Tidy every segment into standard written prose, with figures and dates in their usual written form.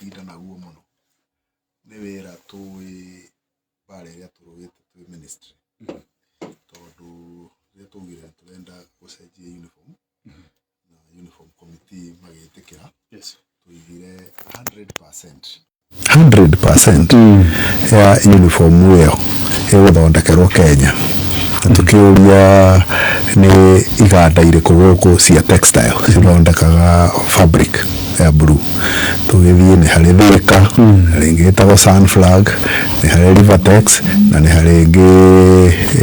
Tũgũtinda naguo mũno nĩ wĩra tũĩ mbara ĩrĩa tũrũĩte twĩ ministry, tondũ rĩrĩa twaugire tũrenda gũcenjia uniform na uniform committee magĩtĩkĩra, tũigire 100%, 100% ya uniform ĩyo ĩgũthondekerwo Kenya, na tũkĩũria nĩ iganda irĩkũ gũkũ cia textile cithondekaga fabric ya blue. Tũgĩthiĩ nĩ harĩ Thika, harĩ ĩngĩ ĩtagwo Sunflag, nĩ harĩ Rivertex, na nĩ harĩ ĩngĩ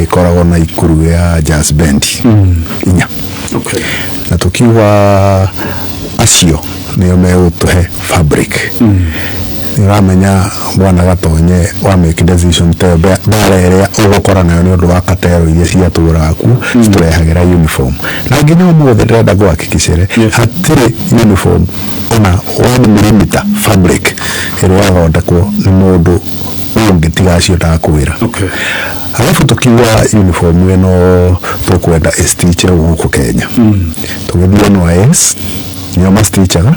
ĩkoragwo na Ikuru ya Jazz Bendi inya. Na tũkiuga acio nĩo megũtũhe fabric. Nĩ ũramenya, bwana Gatonye, wa make decision ta ĩyo, mbara ĩrĩa ũgũkora nayo nĩ ũndũ wa katero iria ciatũraga kuo citũrehagĩra uniform, na nginya ũmũthĩ ndĩrenda ngũhakikicĩre hatirĩ uniform ona 1 millimeter fabric ĩrĩa yathondekwo nĩ mũndũ ũngĩ tiga acio ndakwĩra. Alafu tukiuga uniform ĩno tũkwenda ĩstitchwo gũkũ Kenya. Tũgĩthiĩ NYS, nĩo mastitchaga,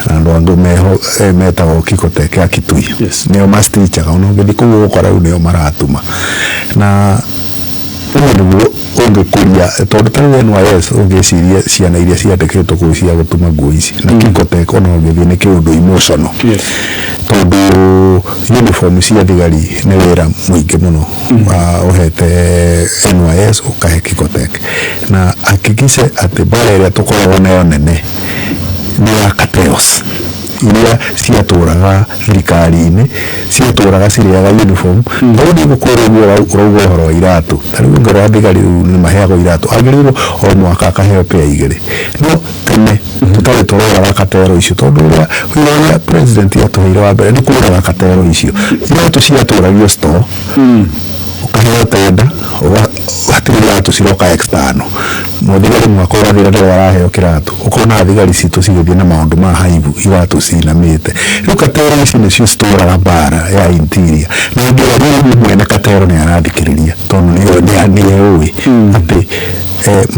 na andũ angĩ meho metagwo Kikotek ya Kitui, nĩo mastitchaga. Ona ũngĩthiĩ kũu ũgũkora rĩu nĩo maratuma, na ũguo nĩguo ũngĩkũria, tondũ ta rĩu NYS ũngĩciria ciana iria ciandĩkĩtwo kũu cia gũtuma nguo ici, na Kikotek ona ũngĩthiĩ nĩ kĩũndũ emotional, tondũ uniform cia thigari nĩ wĩra mũingĩ mũno wa ũhete NYS, ũkahe Kikotek, na hakikishe atĩ mbara ĩrĩa tũkoragwo nayo nene nĩ ya cartels iria ciatũraga thirikari-inĩ, ciatũraga cirĩaga uniform. Rĩu nĩ ngũkwĩra ũguo ũrauga ũhoro wa iratũ, ta rĩu ũngĩrora thigari rĩu nĩ maheagwo iratũ, agĩrĩirwo o mwaka akaheo pair igĩrĩ, no tene tũtarĩ tũroraga katero icio, tondũ ũrĩa wĩra ũrĩa president atũheire wa mbere nĩ kũraga katero icio, iratũ ciatũragio store, ũkaheo tender, hatirĩ iratũ ciroka external. Mũthigari mwaka ũrathira ndĩrĩ araheo kĩratũ, ũkona thigari citũ cigĩthiĩ na maũndũ ma haibu, iratũ cinamĩte. Rĩu katero ici nĩcio citũraga mbara ya interior, na ngĩra rĩu mwene katero nĩ arathikĩrĩria, tondũ nĩ ũĩ atĩ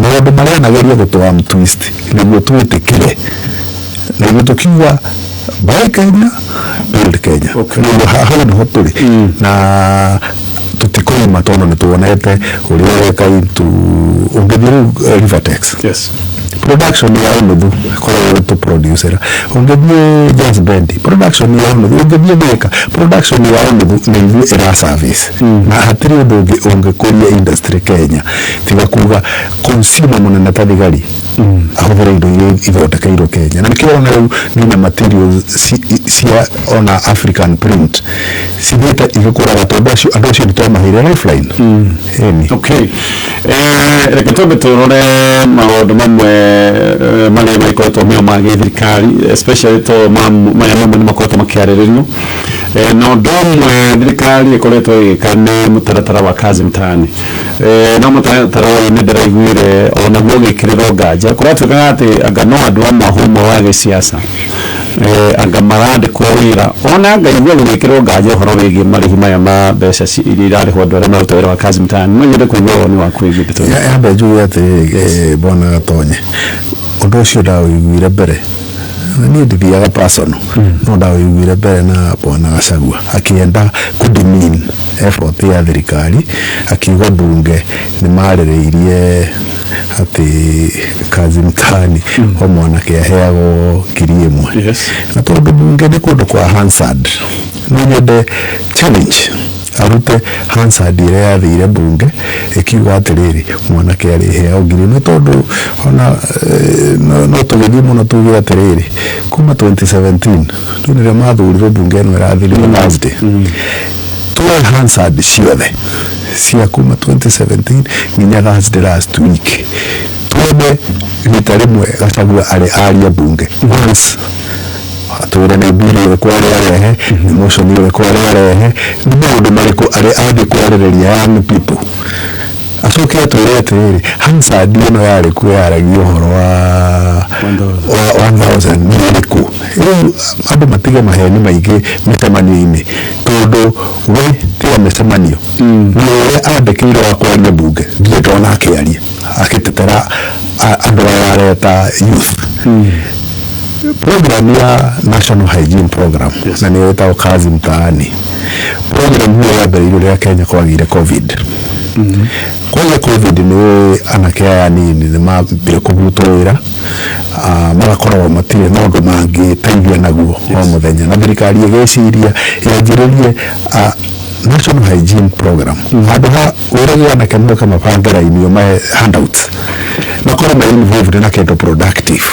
maũndũ marĩa anageria gũtũ twist nĩguo twĩtĩkĩre, na ithuĩ tũkiuga buy Kenya, build Kenya. Nĩguo hau nĩho tũrĩ na tũtikũima, tondũ nĩ tuonete ũrĩa ũreka into ũngĩthiĩ rĩu Rivertex, production ya nuthu ĩkoragwo ĩtũ producera, ũngĩthiĩ Jazz Bendi, production ya nuthu, ũngĩthiĩ Thika, production ya nuthu nĩ ithuĩ ĩra service, na hatirĩ ũndũ ũngĩ ũngĩkũria industry Kenya tiga kuga consumer mũnene ta thigari ahũthĩre indo iria ithondekeirwo Kenya. Na nĩkĩo ũrona rĩu nginya materials cia ona African print cithiĩte igĩkũraga, tondũ acio andũ acio nĩ twamaheire lifeline. Ĩni. Okay. Reke twambe tũrore maũndũ mamwe marĩa magĩkoretwo meo ma gĩthirikari, especially to maya mamwe nĩ makoretwo makĩarĩrĩrio. Na ũndũ ũmwe thirikari ĩkoretwo ĩgĩka nĩ mũtaratara wa Kazi Mtaani. No mũtaratara ũyũ nĩ ndĩraiguire onaguo ũgĩkĩrĩrwo nganja, kũratuĩkaga atĩ anga no andũ amwe ahũmwe wa gĩsiasa anga marandĩkwo wĩra, ona ngaigua gũgĩkĩrwo nganja ũhoro wĩgiĩ marĩhi maya ma mbeca iria irarĩhwo andũ arĩa maruta wĩra wa Kazi Mtaani. No nyende kũigua woni waku wĩgiĩ ndeto ĩyo. Yambe njuge atĩrĩrĩ, bwana Gatonye, ũndũ ũcio ndawĩiguire mbere, na niĩ ndithiaga personal, no ndawĩiguire mbere na bwana Gachagua akĩenda kũdemean effort ya thirikari, akiuga mbunge nĩ marĩrĩirie atĩ Kazi Mtaani o mwanake aheagwo 1000. Na tondũ mbunge nĩ kũndũ kwa Hansard, no nyende challenge arute Hansard ĩrĩa yathire mbunge ĩkiuga atĩrĩrĩ, mwanake arĩheagwo 1000, tondũ ona no tũgĩthiĩ mũno tuge atĩrĩrĩ, kuma 2017 rĩu nĩrĩo mathurirwo, mbunge ĩno ĩrathirire Thursday, tuoe Hansard ciothe cia kuma 2017 nginya Thursday last week, tuone rita rĩmwe Gachagua arĩ aria mbunge once, atwĩre nĩ bill ĩrĩkũ arĩ arehe, nĩ motion ĩrĩkũ arĩ arehe, nĩ maũndũ marĩkũ arĩ athiĩ kwarĩrĩria young people. Acoke atwĩre atĩrĩrĩ, Hansard ĩno yarĩ kuo yaragia ũhoro wa 1000 nĩ ĩrĩkũ. Rĩu andũ matige maheni maingĩ mĩcemanio-inĩ, tondũ we tiga mĩcemanio nĩ ũrĩa andĩkĩirwo wa kwaria mbunge, ndirĩ ndona akĩaria agĩtetera andũ aya areta youth. Program ya National Hygiene Program, na nĩyo ĩtagwo Kazi Mtaani, program ĩyo yambĩrĩirio rĩrĩa Kenya kwagĩire COVID. Kwagĩa COVID, nĩ anake aya anini nĩ mambire kũbutwo wĩra, magakorwo matirĩ na ũndũ mangĩteithia naguo o mũthenya, na thirikari ĩgĩciria yanjĩrĩrie National Hygiene Program handũ ha wĩrage anake moke mabange raini ũmahe handouts, makorwo me involved na kĩndũ productive.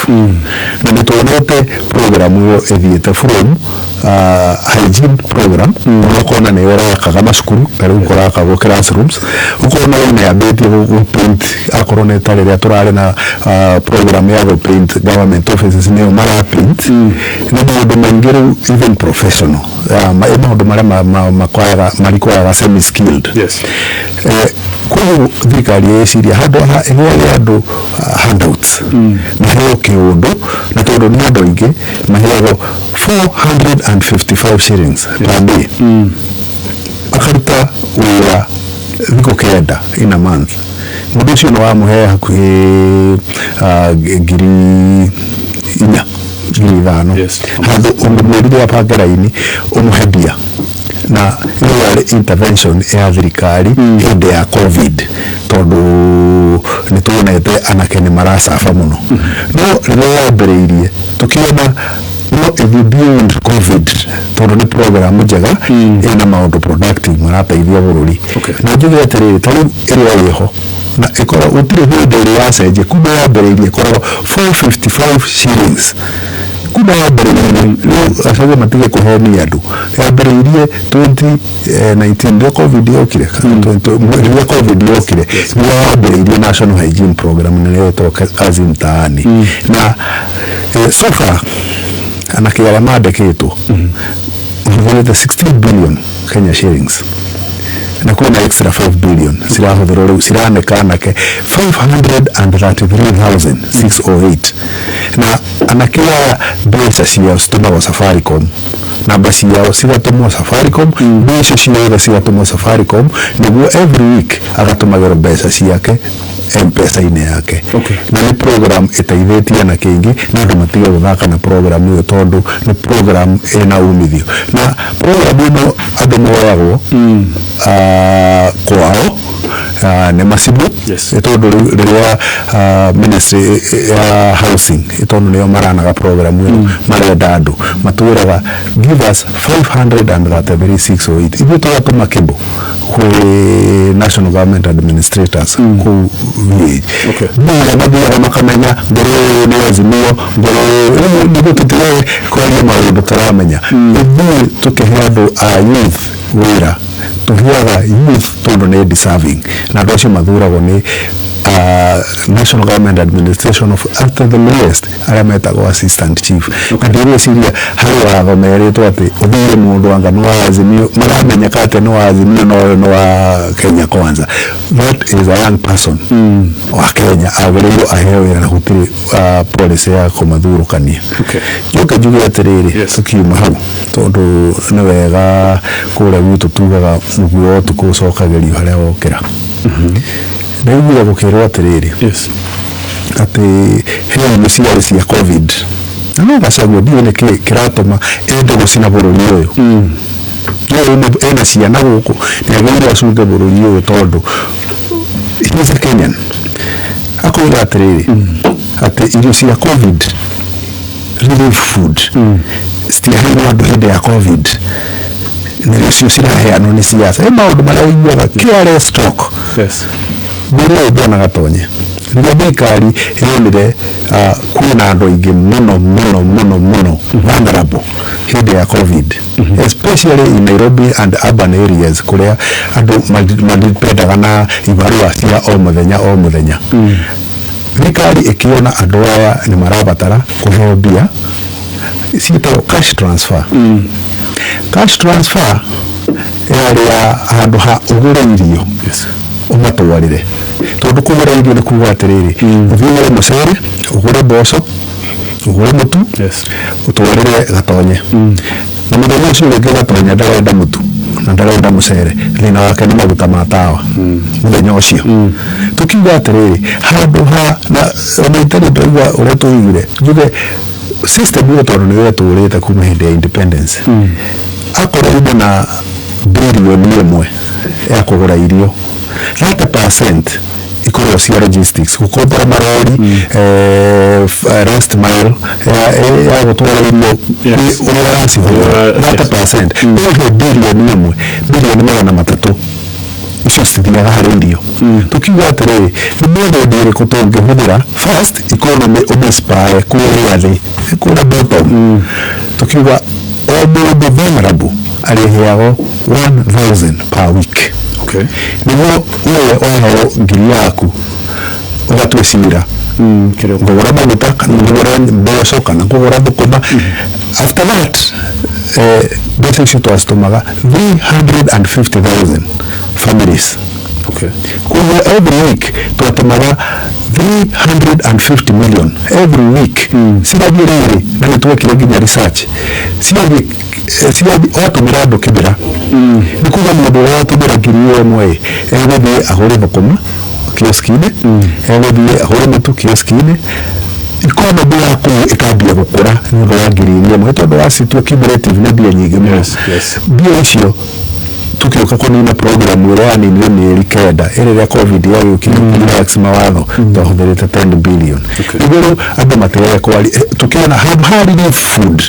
Na nĩ tuonete program ĩyo ĩthiĩte from hygiene program, ũkona nĩ ĩrakaga macukuru, ta rĩu kũrakagwo classrooms, ũkona rĩu nĩ yambĩtie gũ paint, akorwo nĩ ta rĩrĩa tũrarĩ na program ya gũ paint government offices, nĩyo mara paint na maũndũ maingĩ rĩu, even professional maũndũ marĩa makwayaga marikwayaga semi skilled. Koguo thirikari ĩciria handũ ha ĩheage andũ handouts, maheo kĩũndũ, na tondũ nĩ andũ aingĩ, maheagwo 455 shillings per day, akaruta wĩra thikũ 9 in a month, mũndũ ũcio nĩ wamũhe hakuhĩ 4,000, 5,000, handũ ũmũmwĩrire abange raini ũmũhe mbia. Na ĩyo yarĩ intervention ya thirikari hĩndĩ ya COVID, tondũ nĩ tuonete anake nĩ maracaba mũno. No rĩrĩa yambĩrĩirie, tũkĩona no ĩthiĩ beyond COVID, tondũ nĩ program njega ĩna maũndũ productive marateithia bũrũri. Na njuge atĩrĩrĩ, ta rĩu ĩrĩa ĩho na ĩkorwo gũtirĩ hĩndĩ ĩrĩ yacenjia kuma yambĩrĩirie, ĩkoragwo 455 shillings kuma yambĩrĩirie. Rĩu Gachagua matige kũhenia andũ. Yambĩrĩirie 2019 rĩrĩa COVID yokire, rĩrĩa COVID yokire nĩguo yambĩrĩirie National Hygiene Program, na nĩyo ĩtagwo Kazi Mtaani. Na so far anake arĩa mandĩkĩtwo mahũthĩrĩte 16 billion Kenya shillings, na kwĩna extra 5 billion cirahũthĩrwo rĩu ciranĩka anake 533,608. Na anake aya mbeca ciao citũmagwo Safaricom, namba ciao cigatũmwo Safaricom, mbeca ciothe cigatũmwo Safaricom, nĩguo every week agatũmagĩrwo mbeca ciake M-Pesa-inĩ yake. Na nĩ program ĩteithĩtie anake aingĩ, na andũ matige gũthaka na program ĩyo, tondũ nĩ program ĩna umithio. Na program ĩno andũ moyagwo kwao, nĩ macibũ, nĩ tondũ rĩu rĩrĩa ministry ya housing, tondũ nĩo maranaga program ĩno, marenda andũ matwĩraga, "Give us 533,608," ithuĩ tũgatũma kĩbũ kwĩ national government administrators kũu village. Mbura mathiaga makamenya ngoro ĩyo nĩ Azimio, ngoro ĩyo nĩguo tũtige kwaria maũndũ tũramenya. Ithuĩ tũkĩhe andũ a youth wĩra, tũheaga youth tondũ nĩ deserving, na andũ acio mathuragwo nĩ national government administration of after the lowest, arĩa metagwo assistant chief. Na ndireciria harĩ watho merĩtwo atĩ ũthure mũndũ anga nĩ wa Azimio, maramenyeka atĩ nĩ wa Azimio na ũyũ nĩ wa Kenya Kwanza. That is a young person wa Kenya, agĩrĩirwo aheo wĩra, na gũtirĩ policy ya kũmathurũkania. Njoke njuge atĩrĩrĩ, tukiuma hau, tondũ nĩ wega kũrĩa gwitũ tugaga mũguĩ wa ũtukũ ũcokagĩrio harĩa wokĩra. Ndaiguire gũkĩrwo atĩrĩrĩ, atĩ he irio ciarĩ cia COVID, na no Gachagua ndiũĩ nĩkĩ kĩratũma ende gũcina bũrũri ũyũ. No ena ciana gũkũ, nĩ agĩrĩirwo acunge bũrũri ũyũ tondũ he is a Kenyan. Akoiga atĩrĩrĩ, atĩ irio cia COVID relief food citiaheirwo andũ hĩndĩ ya COVID, nĩcio ciraheanwo nĩ siasa. He maũndũ marĩa ũiguaga careless talk. Mbere bwana Gatonye, rĩrĩa thirikari yonire kwĩna andũ aingĩ mũno mũno mũno mũno vulnerable hĩndĩ ya COVID, especially in Nairobi and urban areas, kũrĩa andũ madipendaga na ibarũa cia o mũthenya o mũthenya, thirikari ĩkĩona andũ aya nĩ marabatara kũheo mbia ciĩtagwo cash transfer. Cash transfer yarĩ ya handũ ha ũgũre irio ũmatwarĩre, tondũ kũgũra irio nĩ kuga atĩrĩrĩ, ũthiĩ ũgũre mũcere, ũgũre mboco, ũgũre mũtu, ũtwarĩre Gatonye, na mũthenya ũcio rĩngĩ Gatonye ndarenda mũtu na ndarenda mũcere, thĩna wake nĩ maguta ma tawa mũthenya ũcio. Tukiuga atĩrĩrĩ, handũ ha na ona itarĩ ndaigua ũrĩa tũiguire, njuge System ĩyo tondũ nĩyo ĩtũrĩte kuma hĩndĩ ya independence, akorwo uma na 1 billion ya kũgũra irio, 30% ikorwo cia logistics, gũkombora marori, last mile ya gũtwara irio ũrĩa ũracihũthĩra. 30%, ũguo 1 billion, 300 million icio cithiaga harĩ irio. Tukiuga atĩrĩrĩ, nĩ method ĩrĩkũ tũngĩhũthĩra first economy ũmĩspare kũrĩa thĩ, kũrĩa bottom? Tukiuga o mũndũ vulnerable arĩheagwo 1000 per week, nĩguo wewe waheo ngiri yaku ũgatua cira, kĩrĩa ngũgũra maguta kana ngũgũra mboco kana ngũgũra thũkũma. After that, mbeca icio twacitũmaga 350,000 families. Koguo every week twatũmaga 350 million every week cigathiĩ rĩrĩ, na nĩ twekire nginya research, cigathiĩ watũmĩra andũ kĩmĩra, nĩ kuga mũndũ ũrĩa watũmĩra 1000 egũthiĩ agũre thũkũma kioski-inĩ, egũthiĩ agũre mũtu kioski-inĩ, economy ya kũu ĩkambia gũkũra nĩ ũndũ wa 1000, tondũ wacitua cumulative nĩ mbia nyingĩ mũno. Mbia icio tukĩũka kũnina program ĩrĩa yaninire mĩeri 9 ĩrĩa COVID yagĩũkire, relax mawatho, twahũthĩrĩte 10 billion nĩguo rĩu andũ matigage kwari. Tukĩona handũ ha relief food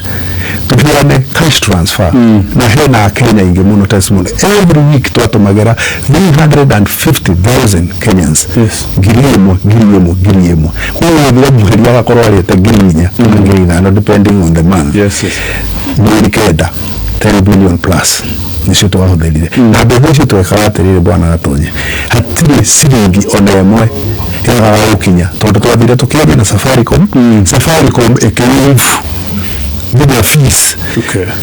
tuheane cash transfer, na hena Akenya aingĩ mũno testimony, every week twatũmagĩra 350,000 Kenyans 1000, 1000, 1000. Koguo gũthira mũheri agakorwo arĩte 4000 kana 5000 depending on the month. Yes. Mĩeri 9, 10 billion plus nicio twahũthĩrire. Na mbeca icio twekaga atĩrĩrĩ, bwana Gatonye, hatirĩ ciringi ona ĩmwe yagaga gũkinya, tondũ twathire tũkĩaria na Safaricom, Safaricom ĩkĩwaive nginya fees.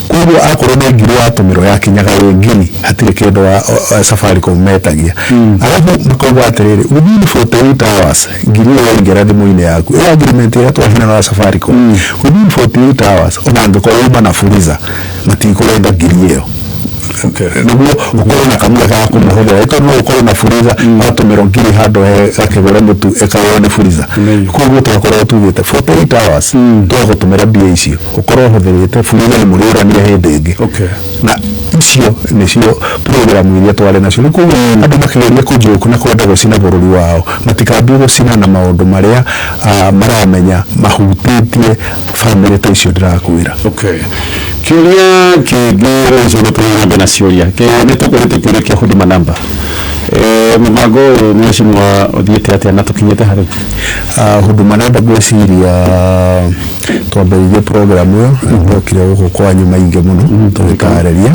Koguo akorwo nĩ ngiri watũmĩrwo, yakinyaga ĩ ngiri, hatirĩ kĩndũ Safaricom metagia. Arabu makauga atĩrĩrĩ, within 48 hours ngiri ĩyo yaingĩra thimũ-inĩ yaku, ĩyo agreement ĩrĩa twaheana na Safaricom, within 48 hours ona angĩkorwo uma na Fuliza matikũrenga ngiri ĩyo, nĩguo ũkorwo na kamwe ga kũmĩhũthĩra, ĩtondũ no ũkorwo na Fuliza watũmĩrwo ngiri handũ he gakĩgũre mũtu ĩkagũrwo nĩ Fuliza. Koguo twakorwo tugĩte 48 hours twagũtũmĩra mbia icio, ũkorwo ũhũthĩrĩte Fuliza nĩ mũrĩũrania hĩndĩ ĩngĩ. Na icio nĩcio program iria twarĩ nacio. Rĩu koguo andũ makĩgeria kũnjũku na kwenda gũcina bũrũri wao, matikambie gũcina na maũndũ marĩa maramenya mahutĩtie bamĩrĩ ta icio ndĩrakwĩra. Okay. Kĩũria kĩngĩ rũciũ tũrathiĩ na ciũria nĩ tũkũrĩte kĩũria kĩa Huduma Number. Mũbango ũyũ mheshimiwa ũthiĩte atĩa na tũkinyĩte harĩ? Huduma Number, ngwĩciria twambĩrĩirie program ĩyo twokire gũkũ kwanyu maingĩ mũno tũgĩtarĩria.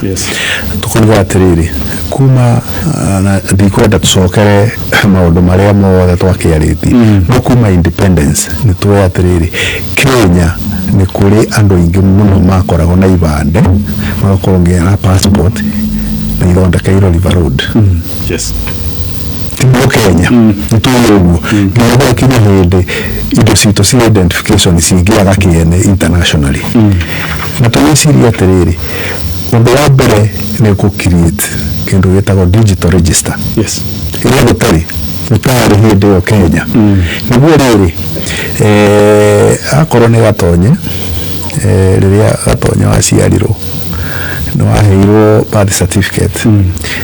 Tũkoiga atĩrĩrĩ, kuma na ndikwenda tũcokere maũndũ marĩa mothe twakĩarĩtie, no kuma independence nĩ tuoĩ atĩrĩrĩ, Kenya nĩ kũrĩ andũ aingĩ mũno makoragwo na ibande, magakorwo nginya na passport na ithondekeirwo River Road. Timo Kenya nĩ tũĩ ũguo nginya gwakinya hĩndĩ indo citũ cia identification cingĩaga kĩene internationally, na tũgĩciria atĩrĩrĩ, ũndũ wa mbere nĩ kũ create kĩndũ gĩtagwo digital register ĩrĩa gũtarĩ hĩndĩ ĩyo Kenya, nĩguo rĩrĩ akorwo nĩ Gatonye, rĩrĩa Gatonye waciarirwo nĩ waheirwo birth certificate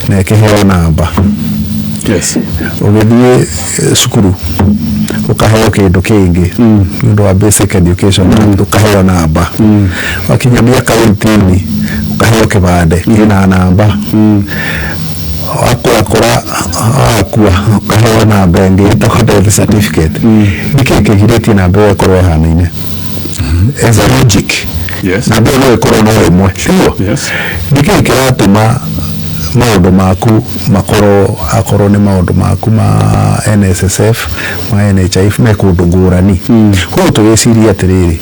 na ĩkĩheo namba, ũgĩthiĩ cukuru ũkaheo kĩndũ kĩngĩ nĩ ũndũ wa basic education, ũkaheo namba, wakinya mĩaka 18 ũkaheo kĩbandĩ kĩna namba, wakũrakũra wakua ũkaheo namba ĩngĩ ĩtagwo death certificate. Nĩkĩĩ kĩgirĩtie namba ĩyo ĩkorwo ĩhanaine as a logic? Namba ĩyo no ĩkorwo no ĩmwe, siguo? Nĩkĩĩ kĩratũma maũndũ maku makorwo, akorwo nĩ maũndũ maku ma NSSF, ma NHIF, me kũndũ ngũrani? Koguo tũgĩciria atĩrĩrĩ,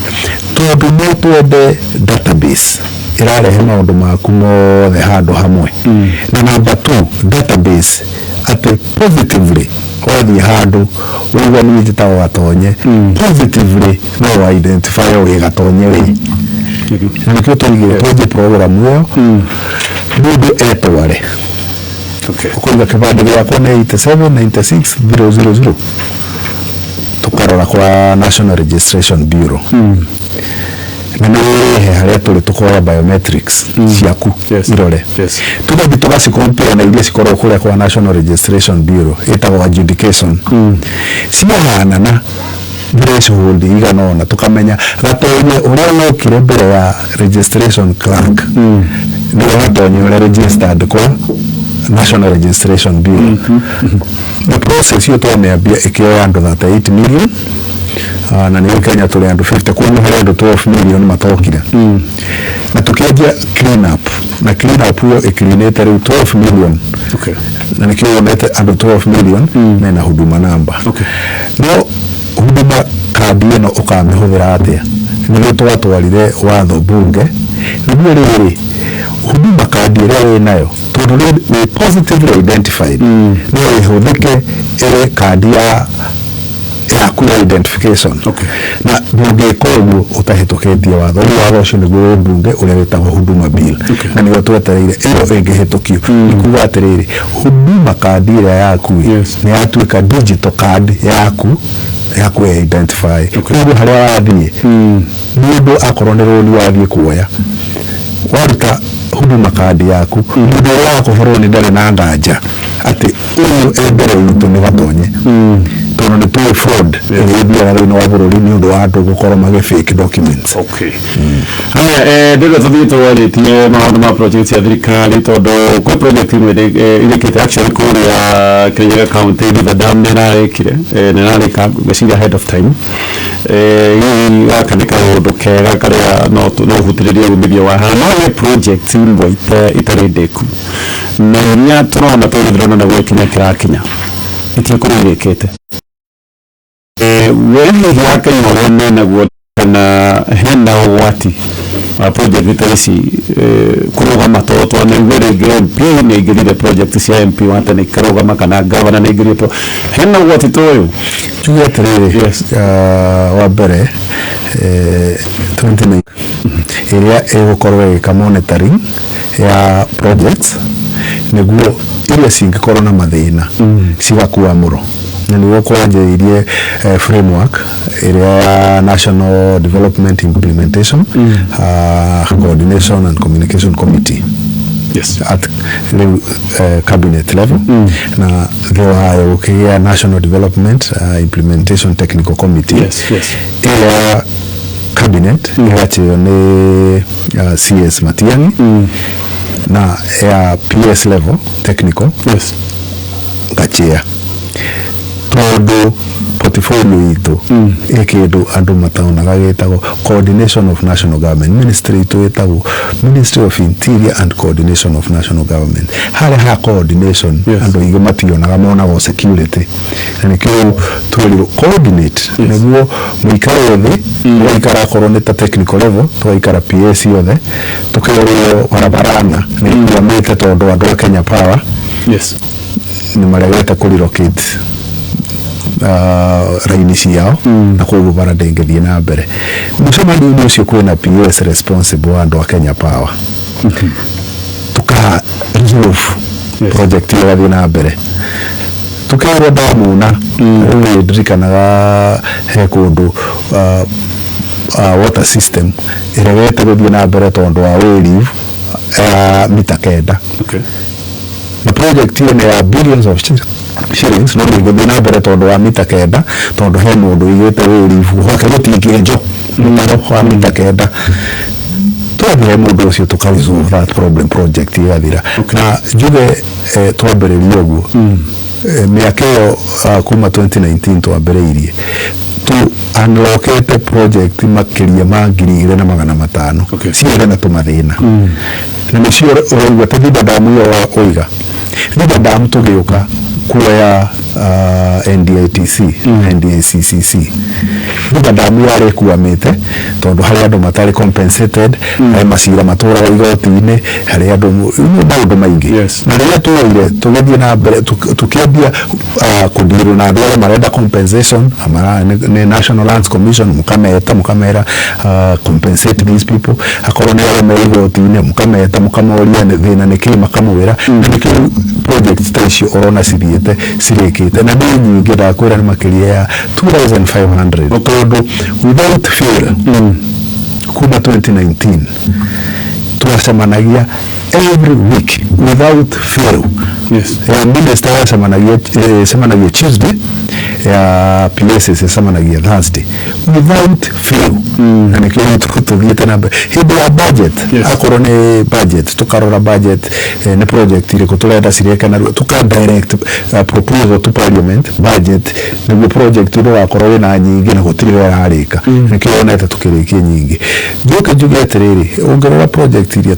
tondũ no twende database ĩrarehe maũndũ maku mothe handũ hamwe, na number two, database atĩ positively wathiĩ handũ waigua niĩ njĩtagwo Gatonye, positively no wa identify wĩ Gatonye wĩ. Na nĩkĩo twaigire twanjie program ĩyo, mũndũ etware, ũkauga kĩbandĩ gĩakwa nĩ 87 96 000, tũkarora kwa National Registration Bureau. Na nĩ wĩrĩhe harĩa tũrĩ tũkoya biometrics ciaku irore. Tũgathiĩ tũgacicompare na iria cikoragwo kũrĩa kwa National Registration Bureau, ĩtagwo adjudication. Ciahanana threshold igana ũna, tũkamenya Gatonye ũrĩa wokire mbere ya registration clerk nĩwe Gatonye ũrĩa registered kwa National Registration Bureau. The process ĩyo twamĩambia ĩkĩoya andũ 38 million, na nĩyo Kenya tũrĩ andũ 50, koguo harĩ andũ 12 million matokire. Na tũkĩanjia clean up, na clean up ĩyo ĩcleanĩte rĩu 12 million. Na nĩkĩo wonete andũ 12 million mena Huduma Number. No Huduma card ĩno ũkamĩhũthĩra atĩa? Nĩguo twatwarire watho bunge, nĩguo rĩrĩ Huduma card ĩrĩa wĩnayo, tondũ wĩ positively identified, no ĩhũthĩke ĩrĩ kandi ya yaku ya identification. Na ndũngĩka ũguo ũtahĩtũkĩtie watho. Rĩu watho ũcio nĩguo wĩ mbunge, ũrĩa wĩtagwo Huduma Bill. Na nĩguo twetereire ĩyo ĩngĩhĩtũkio, nĩ kuga atĩrĩrĩ, Huduma card ĩrĩa yaku nĩ yatuĩka digital card yaku ya kwĩ identify. Koguo harĩa wathiĩ, mũndũ akorwo nĩ rũni wathiĩ kuoya, waruta Huduma card yaku, mũndũ ũrĩa wakũhe rũni ndarĩ na nganja atĩ ũyũ e mbere itũ nĩ Gatonye, tondũ nĩ tũĩ fraud ĩrĩa ĩthiaga thĩinĩ wa bũrũri nĩ ũndũ wa andũ gũkorwo magĩ fake documents. Okay. Haya, ndĩrenda tũthiĩ twarĩtie maũndũ ma project cia thirikari, tondũ kwĩ project imwe ĩrĩkĩte actually kũrĩa Kirinyaga County. River Dam nĩ ĩrarĩkire, na ĩrarĩka ngwĩciria ahead of time. Hihi gaka nĩ kaũndũ kega karĩa no ũhutĩrĩrie umithio wa haha, no nĩ project imwe itarĩ ndĩku na iria tũrona, tondũ ndĩrona na gũgĩkinya kĩrakinya itiĩkũrĩa irĩkĩte. We hihi Akenya ũrĩa menaguo, kana hena ũgwati wa project ta ici kũrũgama? Tondũ twanaigua rĩngĩ MP nĩ aingĩrire, project cia MP wa tene ikarũgama, kana governor nĩ aingĩrire. Hena ũgwati ta ũyũ? Tuge atĩrĩrĩ, wa mbere, 29 ĩrĩa ĩgũkorwo ĩgĩka monitoring ya projects, nĩguo iria cingĩkorwo na mathĩna cigakwamũrwo, na nĩguo kwanjĩrĩirie framework ĩrĩa ya National Development Implementation Coordination and Communication Committee at rĩu cabinet level, na thĩ wayo gũkĩgĩa National Development Implementation Technical Committee. Ĩrĩa ya cabinet ĩgachĩo nĩ CS Matiang'i, na ya PS level technical ngachĩa, tondũ portfolio itũ ĩ kĩndũ andũ mataonaga gĩtagwo coordination of national government. Ministry itũ ĩtagwo Ministry of Interior and Coordination of National Government. Harĩa ha coordination, andũ aingĩ mationaga, monaga o security, na nĩkĩo twĩrirwo coordinate, nĩguo mũikare thĩ, mũgaikara akorwo nĩ ta technical level, tũgaikara PS yothe, tũkerwo barabara na nĩ ikwamĩte tondũ andũ a Kenya Power nĩ maregete kũ relocate raini ciao, na koguo bara ndĩngĩthiĩ na mbere. Mũcemanio-inĩ ũcio kwĩna PS responsible wa andũ a Kenya Power, tuka resolve project ĩyo ĩgathiĩ na mbere. Tukerwo ndamuna rĩu, ndirikanaga he kũndũ water system ĩregete gũthiĩ na mbere tondũ wa wayleave ya mita 9, na project ĩyo nĩ ya billions of shillings, no ndĩngĩthiĩ na mbere tondũ wa mita 9, tondũ he mũndũ ũigĩte wayleave gwake gũtingĩenjwo mũtaro wa mita 9. Twathire mũndũ ũcio, tũka resolve that problem, project ĩgathira. Na njuge twambĩrĩria ũguo, mĩaka ĩyo kuma 2019 twambĩrĩirie, tu unlockete project makĩria ma 2500, ciothe na tũmathĩna, na nĩcio ũraigua ta Thitha Dam ĩyo ũiga. Thitha Dam tũgĩũka kuoya NDITC, NDICCC, Thitha Dam yarĩ ĩkuamĩte tondũ harĩ andũ matarĩ compensated, harĩ macira matũraga igoti-inĩ, harĩ andũ maũndũ maingĩ. Na rĩrĩa tuoire tũgĩthiĩ na mbere, tũkĩambia kũndirwo na andũ arĩa marenda compensation, nĩ National Lands Commission, mũkameta mũkamera compensate these people, akorwo nĩ arĩa me igoti-inĩ, mũkameta mũkamoria nĩ thĩna nĩ kĩ, makamwĩra. Na nĩkĩo project ta icio ũrona cithiĩte cirĩkĩte, na nĩ nyingĩ, ndakwĩra nĩ makĩria ya 2500, tondũ without fail Kuma 2019 twacemanagia every week without fail. Ya minister yacemanagia cemanagia Tuesday, ya PSS yacemanagia Thursday without fail. Na nĩkĩo tũthiĩte na mbere hĩndĩ ya budget. Akorwo nĩ budget, tũkarora budget, nĩ project irĩkũ tũrenda cirĩke narua, tuka direct proposal to parliament budget nĩguo project ndũgakorwo wĩna nyingĩ na gũtirĩ wĩra ĩrarĩka. Nĩkĩo wonete tũkĩrĩkia nyingĩ. Njoke njuge atĩrĩrĩ, ũngĩrora project iria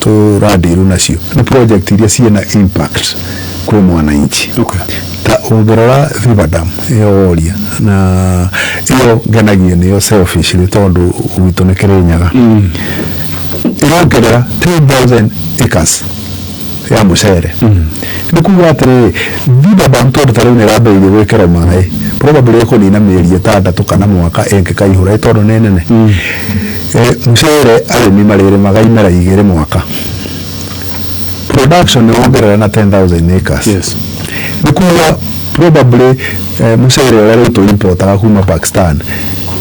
tũrandiru nacio nĩ project iria ciĩna impact kwĩ mwananchi. Ta ũngĩrora Thiba Dam ĩyo woria, na ĩyo ngenagio nĩyo selfishly tondũ gwitũ nĩ Kĩrĩnyaga, ĩrongerera 10,000 acres ya mũcere. Nĩ kuga atĩrĩrĩ, Thiba Dam tondũ ta rĩu nĩ ĩrambĩrĩirie gwĩkĩrwo maĩ, probably ĩkũnina mĩeri 6 kana mwaka ĩngĩkaihũra, tondũ nĩ nene. Mũcere arĩmi marĩrĩmaga imera 2 mwaka, production nĩ wongerera na 10,000 acres. Nĩ kuga probably mũcere ũrĩa rĩu tũ-importaga kuma Pakistan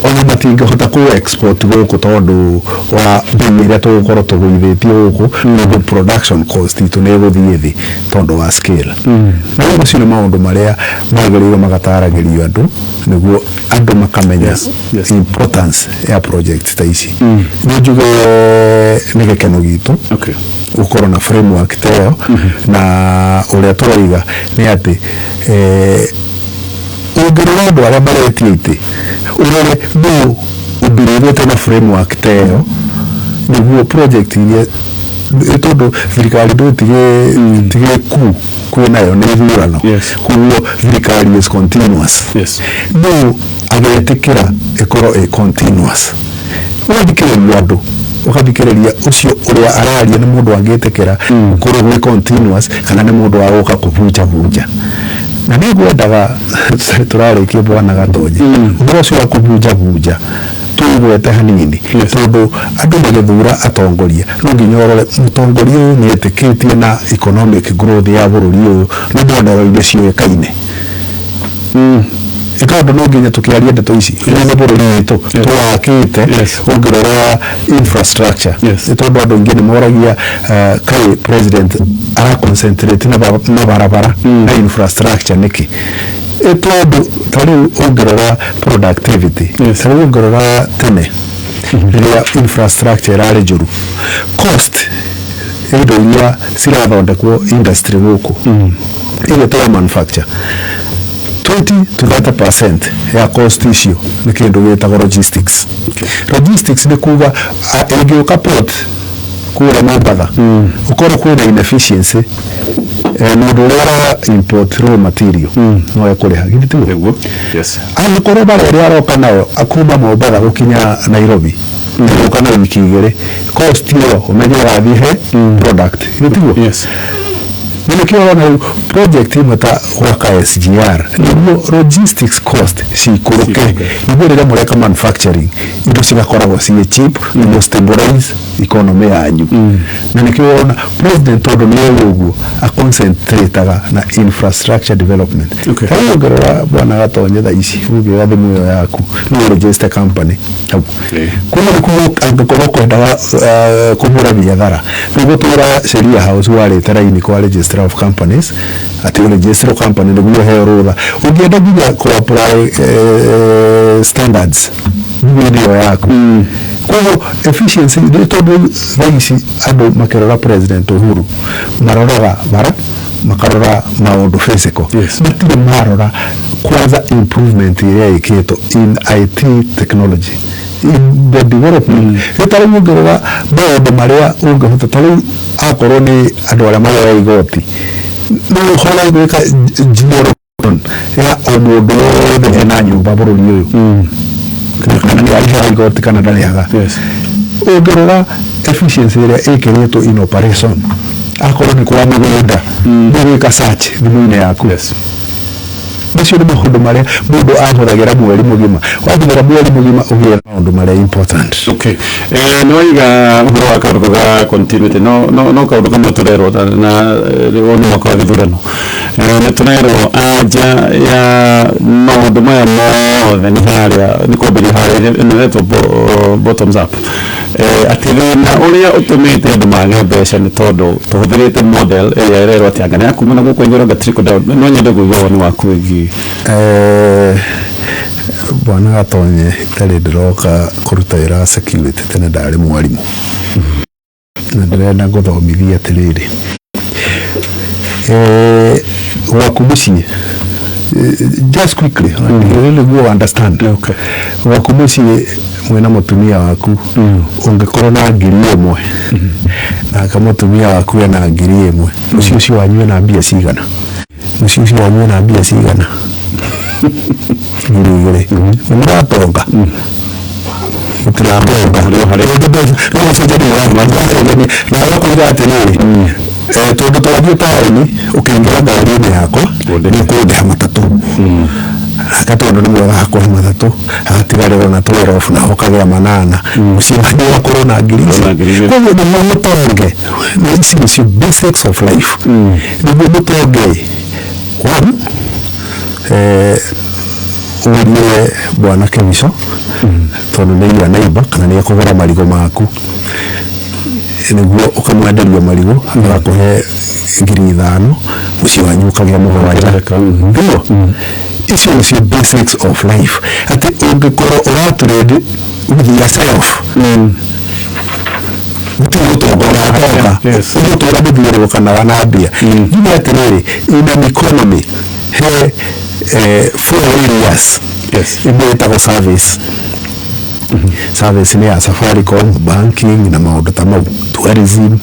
ona matingĩhota kũ export gũkũ tondũ wa mbei ĩrĩa tũgũkorwo tũgũithĩtie gũkũ, tondũ production cost itũ nĩ ĩgũthiĩ thĩ tondũ wa scale. Na rĩu macio nĩ maũndũ marĩa magĩrĩirwo magataragĩrio andũ nĩguo andũ makamenya importance ya project ta ici. Nĩ njuge nĩ gĩkeno gitũ gũkorwo na framework ta ĩyo, na ũrĩa tũroiga nĩ atĩ ũngĩrora andũ arĩa maretia itĩ, ũrore nũ ũmbirĩrĩte na framework ta ĩyo nĩguo project iria, tondũ thirikari ndũ tige ku kwĩnayo nĩ ithurano. Koguo thirikari is continuous. No agetĩkĩra ĩkorwo ĩ continuous, ũgathikĩrĩria andũ, ũgathikĩrĩria ũcio ũrĩa araria nĩ mũndũ angĩtĩkĩra gũkorwo gwĩ continuous kana nĩ mũndũ wa gũka kũbunjabunja. Na nĩ ngwendaga tũrarĩkia, bwana Gatonye, ũhoro ũcio wa kũbunjabunja tũgwete hanini, tondũ andũ magĩthura atongoria no nginya ũrore mũtongoria ũyũ nĩ etĩkĩtie na economic growth ya bũrũri ũyũ nĩ model iria ciũĩkaine. Tondũ no nginya tũkĩaria ndeto ici nĩ bũrũri witũ tũwakĩte. Ũngĩrora infrastructure, nĩ tondũ andũ aingĩ nĩ moragia kaĩ president ara concentrate na mabarabara na infrastructure nĩkĩ? Tondũ ta rĩu ũngĩrora productivity, ta rĩu ũngĩrora tene rĩrĩa infrastructure ĩrarĩ njũru, cost ya indo iria cirathondekwo industry gũkũ iria tũra manufacture, 20 to 30% ya cost icio nĩ kĩndũ gĩtagwo logistics. Logistics nĩ kuga ĩngĩũka port kũrĩa Mombatha, ũkorwo kwĩna inefficiency, mũndũ ũrĩa ara import raw material no ekũrĩha, githĩ tiguo? Nĩguo, yes. Angĩkorwo bara ĩrĩa aroka nayo akuma Mombatha gũkinya Nairobi ĩgũka na wiki 2, cost ĩyo ũmenye ĩrathiĩ he product, githĩ tiguo? Yes. Na nĩkĩo ũrona rĩu project imwe ta gwaka SGR nĩguo logistics cost cikũrũke, nĩguo rĩrĩa mũreka manufacturing indo cigakoragwo ciĩ cheap nĩguo stabilize economy yanyu. Na nĩkĩo ũrona president, tondũ nĩ ũĩ ũguo, aconcentrataga na infrastructure development. Ta rĩu ũngĩrora, bwana Gatonye, thaa ici ũngĩoya thimũ ĩyo yaku no register company hau. Koguo nĩ kuga angĩkorwo kwendaga kũhũra biathara nĩ gũtwara Sheria House warĩte raini kwa registrar of companies atĩ ũregister company nĩguo ũheo rũtha. Ũngĩenda nginya kũ apply standards thimũ-inĩ ĩyo yaku. Koguo efficiency nĩ tondũ thaa ici andũ makĩrora President Uhuru maroraga bara, makarora maũndũ physical. Matirĩ marora kwanza improvement ĩrĩa ĩkĩtwo in IT technology, in the development. Rĩu ta rĩu ũngĩrora maũndũ marĩa ũngĩhota, ta rĩu akorwo nĩ andũ arĩa maroya igoti, no ũhore gwĩka geo ya o mũndũ wothe ena nyũmba bũrũri ũyũ, kana nĩ arĩhaga igoti kana ndarĩhaga. Ũngĩrora efficiency ĩrĩa ĩkĩrĩtwo in operation, akorwo nĩ kwa mĩgũnda, nĩ gwĩka search thimũ-inĩ yaku. Macio nĩ maũndũ marĩa mũndũ ahũthagĩra mweri mũgima. Wahũthĩra mweri mũgima ũgĩe maũndũ marĩa important. Okay. Nĩ waiga ũhoro wa kaũndũ ga continuity, no kaũndũ kamwe tũrerwo na ũyũ nĩ mwaka wa gĩthurano. Nĩ tũrerwo anja ya maũndũ maya mothe nĩ harĩa nĩ kwambĩrĩria harĩa ĩno ĩretwo bottoms up. Atĩ thĩna ũrĩa ũtũmĩte andũ mage mbeca nĩ tondũ tũhũthĩrĩte model ĩrĩa ĩrerwo atĩ anga nĩ ya kuma na gũkũ igũrũ anga trickle down. No nyende kũigua woni waku wĩgiĩ. Bwana Gatonye, itarĩ ndĩroka kũruta wĩra wa security, tene ndarĩ mwarimũ na ndĩrenda gũthomithia atĩrĩrĩ, gwaku mũciĩ, just quickly nĩguo understand. Gwaku mũciĩ mwĩna mũtumia waku, ũngĩkorwo na 1000 nake mũtumia waku ena 1000, mũciĩ ũcio wanyu wĩna mbia cigana? Mũciĩ ũcio wanyu wĩna mbia cigana? 2000. Nĩmũratonga? Mũtiratonga. No ũcenjanie, na ũkoiga atĩrĩrĩ, tondũ twathiĩ taũni ũkĩingĩra ngari-inĩ yakwa nĩ ũkũndĩha matatũ, aka tondũ nĩ mwega hakũhe matatũ, hagatigarĩrwo na 12 na ũkagĩa 8, mũciĩ wanyu ũgakorwo na ngiri ici. Na 2000. Koguo nĩguo mũtonge, na ici nĩcio basics of life, nĩguo mũtonge, one, ũrie bwana Kemico tondũ nĩ iya neighbor kana nĩ ekũgũra marigũ maku, nĩguo ũkamwenderia marigũ agakũhe 5000, mũciĩ wanyu ũkagĩa 7. Nĩguo icio nĩcio basics of life, atĩ ũngĩkorwo ũratrade with yourself gũtirĩ gũtonga ũratonga. Ũgũtũra mũthiũrũrũkanaga na mbia. Njuge atĩrĩrĩ, in an economy he four areas. Ĩmwe ĩtagwo service. Service nĩ ya Safaricom, banking na maũndũ ta mau, tourism.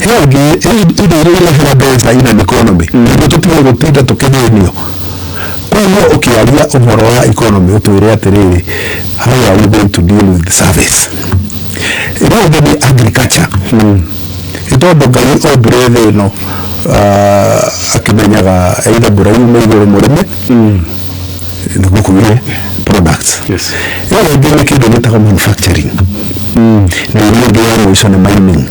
He ũngĩ indo iria irehera mbeca in an economy, nĩguo tũtige gũtinda tũkĩthĩnio. Koguo ũkĩaria ũhoro wa economy ũtwĩre atĩrĩrĩ, how are we going to deal with the service? Ĩno ĩngĩ nĩ agriculture. Nĩ tondũ Ngai ombire thĩ ĩno, akĩmenyaga either mbura yume igũrũ mũrĩme nĩguo kũgĩe products. Ĩyo ĩngĩ nĩ kĩndũ gĩtagwo manufacturing, na ĩrĩa ĩngĩ ya mũico nĩ mining.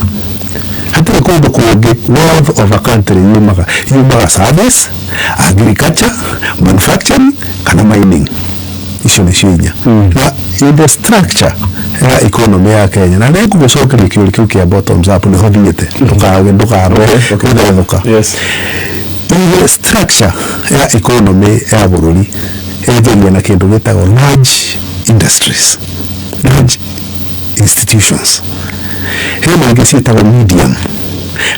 Hatirĩ kũndũ kũngĩ wealth of a country yumaga service, agriculture, manufacturing kana mining. Icio nĩcio inya na in the structure ya economy ya Kenya. Na nĩ ngũgũcokeria kĩũria kĩu kĩa bottoms up, nĩho thiĩte, ndũkage ndũkabe gũthethũka. In the structure ya economy ya bũrũri yenjagia na kĩndũ gĩtagwo large industries, large institutions. Hena ingĩ ciĩtagwo medium,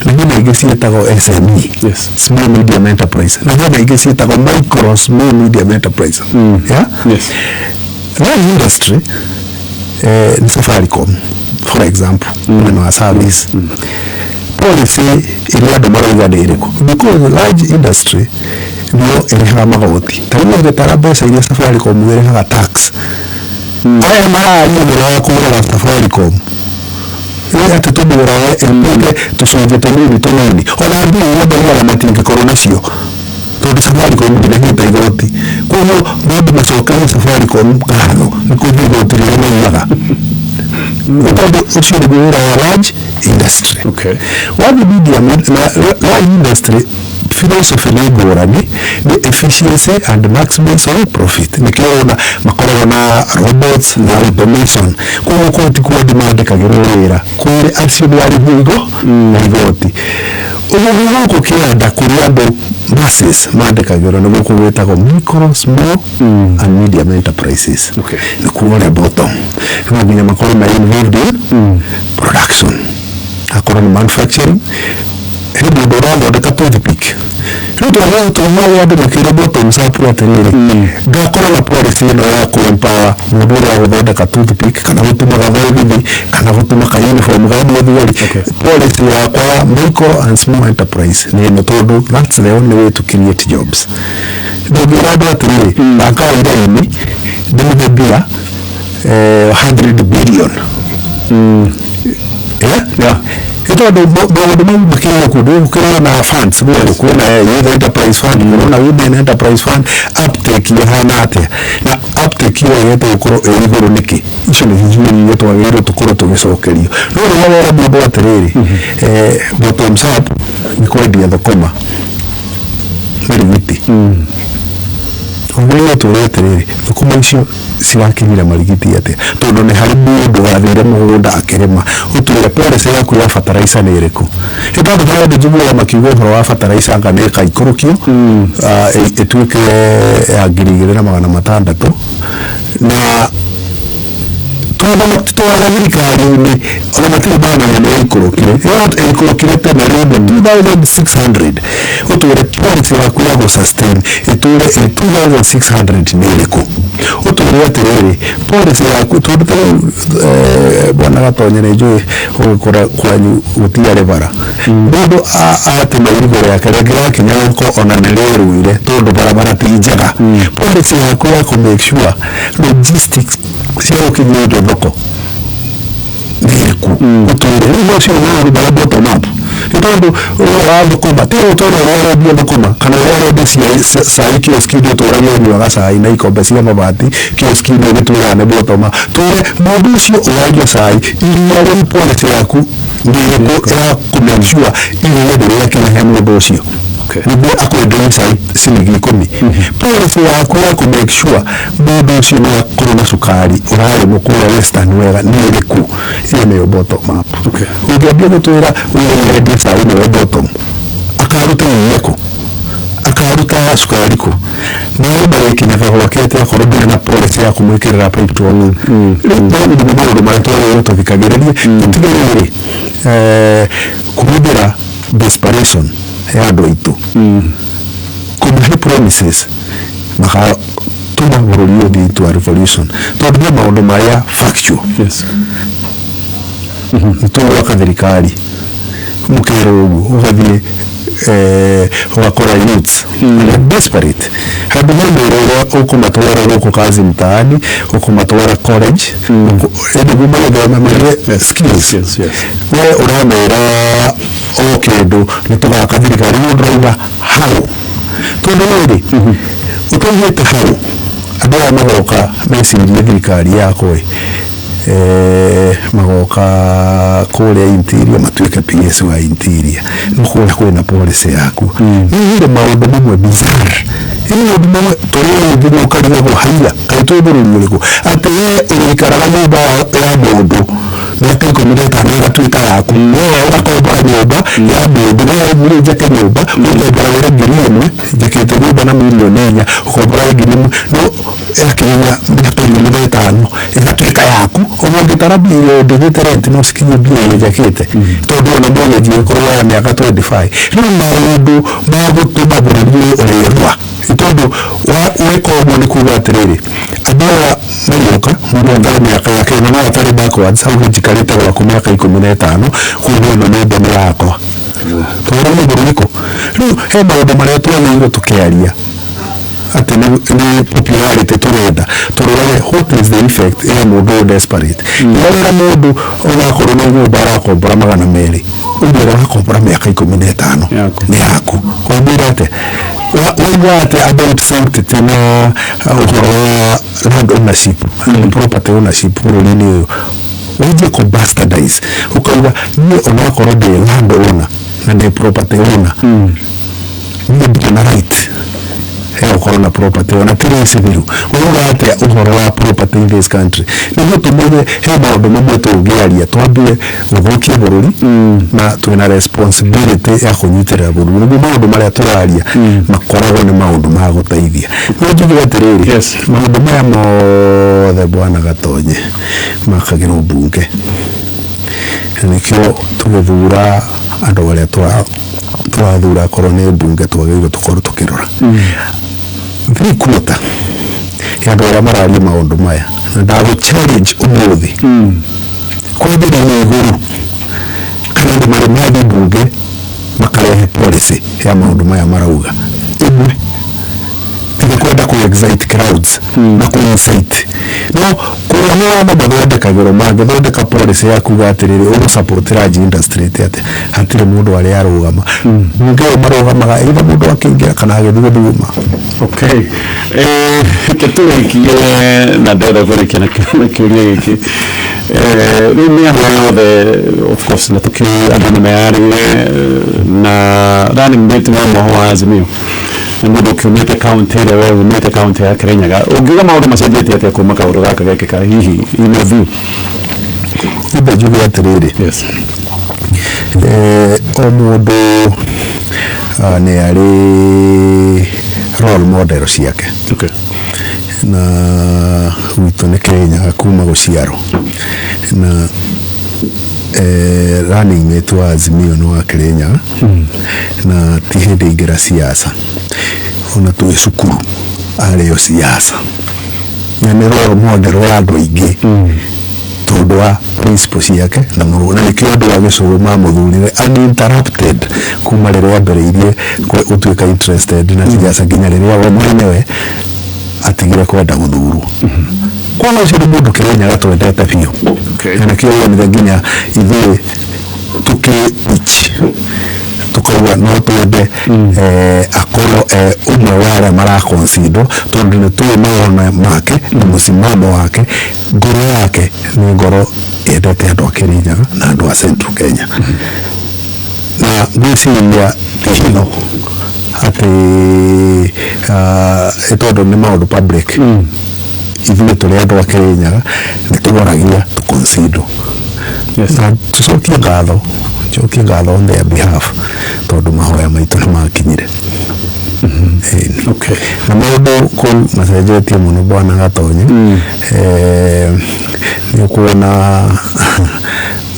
na hena ingĩ ciĩtagwo SME, small medium enterprise, na hena ingĩ ciĩtagwo micro small medium enterprise, yeah? Large industry ni Safaricom, for example, mwena wa service. Policy ĩrĩa andũ marauga nĩ ĩrĩkũ? Because large industry nĩyo ĩrĩhaga magoti. Ta rĩu ũngĩtara mbeca iria Safaricom ĩrĩhaga tax, aya mararia ũhoro wa kũgũra Safaricom nĩ atĩ tũmĩgũrage ĩtuĩke tũcunjĩ tũnini tũnini, ona mbia iria andũ matingĩkorwo nacio tondũ Safaricom ndĩrĩhĩte igoti. Koguo mambe macokerie Safaricom ngatho nĩ kũrĩha igoti rĩrĩa maugaga, nĩ tondũ ũcio nĩguo wĩra wa large industry. Wathiĩ medium na large industry, philosophy nĩ ngũrani, nĩ efficiency and maximizing profit. Nĩkĩo ũrona makoragwo na robots na automation. Koguo kũu ti kuo andũ mandĩkagĩrwo wĩra, kũrĩ acio nĩ arĩhi na igoti. Ũguo gũkũ kĩanda kũrĩa andũ masses mandĩkagĩrwo nĩ gũkũ gwĩtagwo micro, small and medium enterprises. Nĩ kuo ũrĩa bottom no nginya makorwo me involved in production, akorwo nĩ manufacturing, he mũndũ ũrathondeka toothpick. Rĩu twaga andũ makĩra bottoms up atĩrĩrĩ, ngakorwo na policy ĩno ya kũ empower mũndũ ũrĩa gũthondeka toothpick kana gũtuma gathogithi kana gũtuma ka uniform ga mũthigari. Policy yakwa ya micro and small enterprise nĩ ĩno, tondũ that's the only way to create jobs. Ndũngĩra andũ atĩrĩrĩ, thaka iraini ndĩmũhe mbia 100 billion. Yeah? Yeah. Nĩ tondũ maũndũ mau makĩrĩ kũndũ gũkĩrĩ na funds gũkũ, kwĩna Youth Enterprise Fund, kwĩna Women Enterprise Fund. Uptake ĩhana atĩa? Na uptake ĩyo ĩgĩte gũkorwo ĩ igũrũ nĩkĩ? Icio nĩ ciũria twagĩrĩirwo tũkorwo tũgĩcokerio. No rĩrĩa wera mũndũ atĩrĩrĩ, bottoms up nĩ kwendia thũkũma marigiti, ũguo twĩre atĩrĩrĩ, thũkũma icio cirakinyire marigiti atĩa? Tondũ nĩ harĩ mũndũ wathire mũgũnda akĩrĩma. Ũtwĩre policy yaku ya fertilizer nĩ ĩrĩkũ? Nĩ tondũ harĩ andũ njiguaga makiuga ũhoro wa fertilizer anga nĩ ĩkaikũrũkio, ĩtuĩke ya 2600, na twatha thirikari-inĩ ona matirĩ mamenya nĩ yaikũrũkire. Ĩikũrũkire tene rĩmwe 2600. Ũtwĩre policy yaku ya gũ-sustain ĩtũre ĩ 2600 nĩ ĩrĩkũ? Ũtwĩre atĩrĩrĩ, policy yaku, tondũ ta rĩu, bwana Gatonye, nĩ njũĩ ũgĩkũra kwanyu gũtiarĩ bara. Mũndũ atema irigũ rĩake rĩngĩgakinya thoko ona nĩ rĩruire, tondũ barabara ti njega. Policy yaku ya kũ make sure logistics cia gũkinyia indo thoko nĩ ĩrĩkũ? Ũtwĩre rĩu ũcio nĩ ũrĩa bottom up, nĩ tondũ ũrĩa wa thũkũma ti ũtũra ũrĩa ũrendia thũkũma kana ũrĩa ũrendia cai kioski-inĩ, ũtũragia ũnyuaga cai na ikombe cia mabati kioski-inĩ, ũgĩtwĩraga nĩ bottom up. Twĩre mũndũ ũcio ũrendia cai iria rĩu, policy yaku nĩ ĩrĩkũ ya kũ make sure iria ndĩrĩakinya he mũndũ ũcio nĩguo akwenderia cai ciringi 10? Policy yaku ya kũ make sure mũndũ ũcio nĩ akorwo na cukari ũrarĩmwo kũrĩa Western wega nĩ ĩrĩkũ? Ĩyo nĩyo bottom up. Ũngĩambia gũtwĩra ũyũ ũrendia cai nĩwe bottom, akaruta iria kũ? Akaruta cukari kũ? Maĩ marĩkinyaga gwake atĩa akorwo ndũrĩ na policy ya kũmwĩkĩrĩra pipe water? Rĩu mau nĩmo maũndũ marĩa twagĩrĩirwo tũthikagĩrĩrie, tũtige rĩrĩ kũhũthĩra desperation ya andũ aitũ kũmahe promises magatũma bũrũri ũthiĩ into a revolution, tondũ he maũndũ marĩa factual. Nĩtũgwaka thirikari, mũkerwo ũguo, ũgathiĩ ũgakora youths arĩa desperate, handũ ha wĩra ũrĩa ũkũmatwara gũkũ kazi mtaani, ũkũmatwara college nĩguo magĩthome magĩe skills. Skills, yes. We ũramera o kĩndũ nĩ tũgaka thirikari, no ndũrauga how, tondũ rĩrĩ ũtaugĩte how, andũ aya magoka mecirie thirikari yakwa ĩ, magoka kũrĩa interior matuĩke PS wa interior, no kũrĩa kwĩna policy yaku nĩ maũndũ mamwe bizarre. Ĩ maũndũ mamwe tũrĩa nginya ũkarigagwo, haiya, kaĩ twĩ bũrũri ũrĩkũ, atĩ we ũrĩikaraga nyũmba ya mũndũ mĩaka 15 ĩgatuĩka yaku? We ũgakombora nyũmba ya mũndũ, we ũmũrĩ njake nyũmba ũkombora wĩra 1000, njakĩte nyũmba na mirioni 4, ũkombora 1000, no yakinya mĩaka 15 ĩgatuĩka yaku. Ona ũngĩtara mbia iria ũndĩhĩte rent, no cikinye mbia iria njakĩte, tondũ ona mortgage ĩgĩkorwo ya mĩaka 25. Rĩu maũndũ ma gũtũma bũrũri ũyũ ũrĩrũa, nĩ tondũ weka ũguo nĩ kuga atĩrĩrĩ, andũ aya marĩũka, mũndũ atare mĩaka yake ĩno, no atare backwards, auge njikarĩte gwaku mĩaka 15, koguo ĩno nyũmba nĩ yakwa. Tũrĩ bũrũri kũ? Rĩu he maũndũ marĩa twagĩrĩirwo tũkĩaria atĩ nĩ popularity tũrenda, tũrorage what is the effect ya mũndũ ũyũ desperate. Rĩrĩa mũndũ onakorwo nĩ nyũmba arakombora 200, ũmwĩra wakombora mĩaka 15 Yaku. Nĩ yaku. Wamwĩra atĩa? Waigua atĩa about sanctity na ũhoro wa land ownership and property ownership bũrũri-inĩ ũyũ? Wanjie kũ bastardize, ũkauga niĩ onakorwo ndĩ land owner na ndĩ property owner, niĩ ndirĩ na right ya gũkorwo na property, ona ti rĩci thiru. Ũrauga atĩa ũhoro wa property in this country? Nĩguo tũmenye he maũndũ mamwe tũngĩaria twambie gũthũkia bũrũri, na twĩna responsibility ya kũnyitĩrĩra bũrũri nĩguo maũndũ marĩa tũraria makoragwo nĩ maũndũ ma gũteithia. No njuge atĩrĩrĩ, maũndũ maya mothe, bwana Gatonye, makagĩrwo mbunge, na nĩkĩo tũgĩthura andũ arĩa tũrathura akorwo nĩ mbunge, twagĩrĩirwo tũkorwo tũkĩrora three quarter ya andũ arĩa mararia maũndũ maya. Na ndagũ challenge ũmũthĩ, kwambĩrĩria na igũrũ, kana andũ marĩ mathiĩ mbunge makarehe policy ya maũndũ maya marauga ĩmwe, tiga kwenda ku excite crowds na ku incite. No kũrĩa nĩo mathondekagĩrwo, mangĩthondeka policy ya kuga atĩrĩrĩ, ũgũ large industry atĩa, hatirĩ mũndũ arĩa arũgama bunge ĩyo, marũgamaga either mũndũ akĩingĩra kana agĩthiĩ gũthuma. Okay, reke tũrĩkie na ndĩrenda kũrĩkia na kĩũria gĩkĩ. Rĩu mĩario yothe, of course, na tũkĩũĩ andũ nĩ meyarĩire na running mate wa mwaho wa Azimio nĩ mũndũ ũkiumĩte kaunti ĩrĩa we umĩte, kaunti ya Kirinyaga. Ũngiuga maũndũ macenjetie atĩa kuma kaũndũ gaka gekĩka, hihi in your view? Nyambe njuge atĩrĩrĩ, o mũndũ nĩ arĩ role model ciake. Na gwitũ nĩ Kirinyaga kuma gũciarwo, na running mate wa Azimio nĩ wa Kirinyaga, na ti hĩndĩ ingĩra siasa, ona twĩ cukuru arĩ o siasa, na nĩ role model wa andũ aingĩ tondũ wa principle ciake na na nĩkĩo andũ a gĩcũgũ mamũthurire uninterrupted kuma rĩrĩa ambĩrĩirie gũtuĩka interested na siasa nginya rĩrĩa we mwenyewe atigire kwenda gũthurwo. Kwana ũcio nĩ mũndũ Kĩrĩnyaga twendete biũ. Na nĩkĩo wonire nginya ithuĩ tũkĩ pitch tukauga no twende akorwo ũmwe wa arĩa maraconsider, tondũ nĩ tũĩ maono make na mũsimamo wake, ngoro yake nĩ ngoro yendete andũ a Kĩrĩnyaga na andũ a Central Kenya. Na ngwĩciria ti hitho atĩ tondũ nĩ maũndũ public, ithuĩ tũrĩ andũ a Kĩrĩnyaga nĩ tũgoragia tũconsider. Na tũcokie ngatho, njokie ngatho on their behalf, tondũ mahoya maitũ nĩ makinyire. Ĩni. Na maũndũ kũu macenjetie mũno, bwana Gatonye. Nĩ ũkuona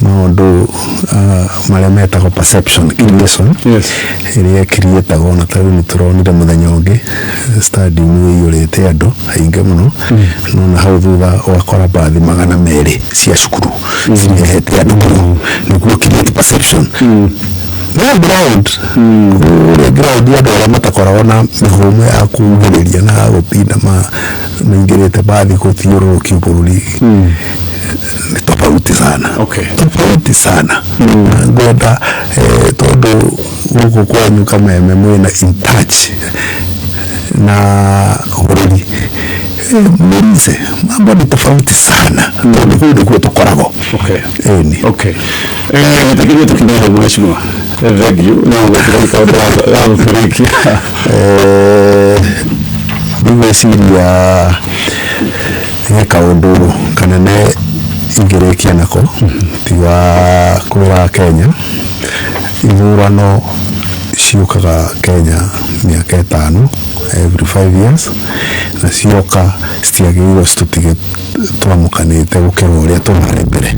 maũndũ marĩa metagwo perception creation ĩrĩa ĩkiriĩtagwo, na tarĩu nĩ tũronire mũthenya ũngĩ stadium ĩiyũrĩte andũ aingĩ mũno, no na hau thutha ũgakora bathi 200 cia cukuru cirehete andũ kũu nĩguo create perception. No ground, kũrĩa ground, andũ arĩa matakoragwo na mĩhũmũ ya kugĩrĩria na gũtinda maingĩrĩte bathi gũthiũrũrũkio bũrũri nĩ tofauti sana. Tofauti sana. Na ngwenda tondũ gũkũ kwanyu Kameme mwĩna in touch na bũrũri, muulize, mambo ni tofauti sana, tondũ kũu nĩkuo tũkoragwo. Ĩni. Okay. Gĩtĩkĩrie tũkinye hau, mheshimiwa. Thank you. No gũtirĩ kaũndũ ga gũkĩrĩkia. Ndigwĩciria he kaũndũ kanene ingĩrĩkia nako tiga kwĩra Kenya ithurano ciũkaga Kenya mĩaka 5, every 5 years, na cioka citiagĩrĩirwo citũtige twamũkanĩte gũkĩra ũrĩa tũrarĩ mbere.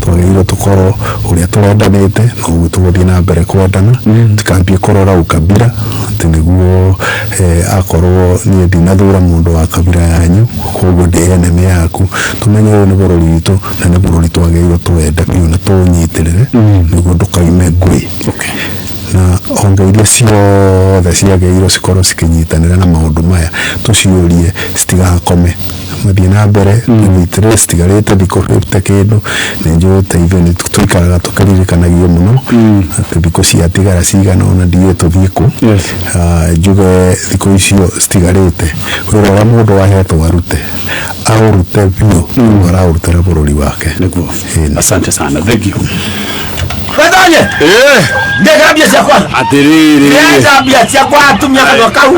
Twagĩrĩirwo tũkorwo ũrĩa tũrendanĩte noguo tũgũthiĩ na mbere kwendana, tikambie kũrora ukabira atĩ nĩguo akorwo niĩ ndinathura mũndũ wa kabira yanyu koguo ndĩ enemy yaku. Tũmenye ũyũ nĩ bũrũri witũ, na nĩ bũrũri twagĩrĩirwo tũwende biũ na tũũnyitĩrĩre nĩguo ndũkaime ngũĩ. Na honge iria ciothe ciagĩrĩirwo cikorwo cikĩnyitanĩra na maũndũ maya, tũciũrie citigakome, mathiĩ na mbere nyitĩrĩre. Citigarĩte thikũ 50 kĩndũ. Nĩ njũĩ ta ithuĩ nĩ tũikaraga tũkĩririkanagio mũno atĩ thikũ ciatigara cigana ũna, ndiũĩ tũthiĩ kũ. Njuge thikũ icio citigarĩte, wĩra ũrĩa mũndũ ahetwo arute, aũrute biũ, tondũ araũrutĩra bũrũri wake. Nĩguo. Ĩni. Asante sana. Thank you. Gatonye! Ndekera mbia ciakwa. Atĩrĩrĩ. Ndĩrenda mbia ciakwa, atumia kanua kau.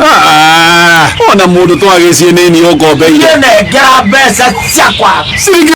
Ona mũndũ twagĩcie nĩ niĩ ũngombeire. Niĩ nengera mbeca ciakwa. Ciringi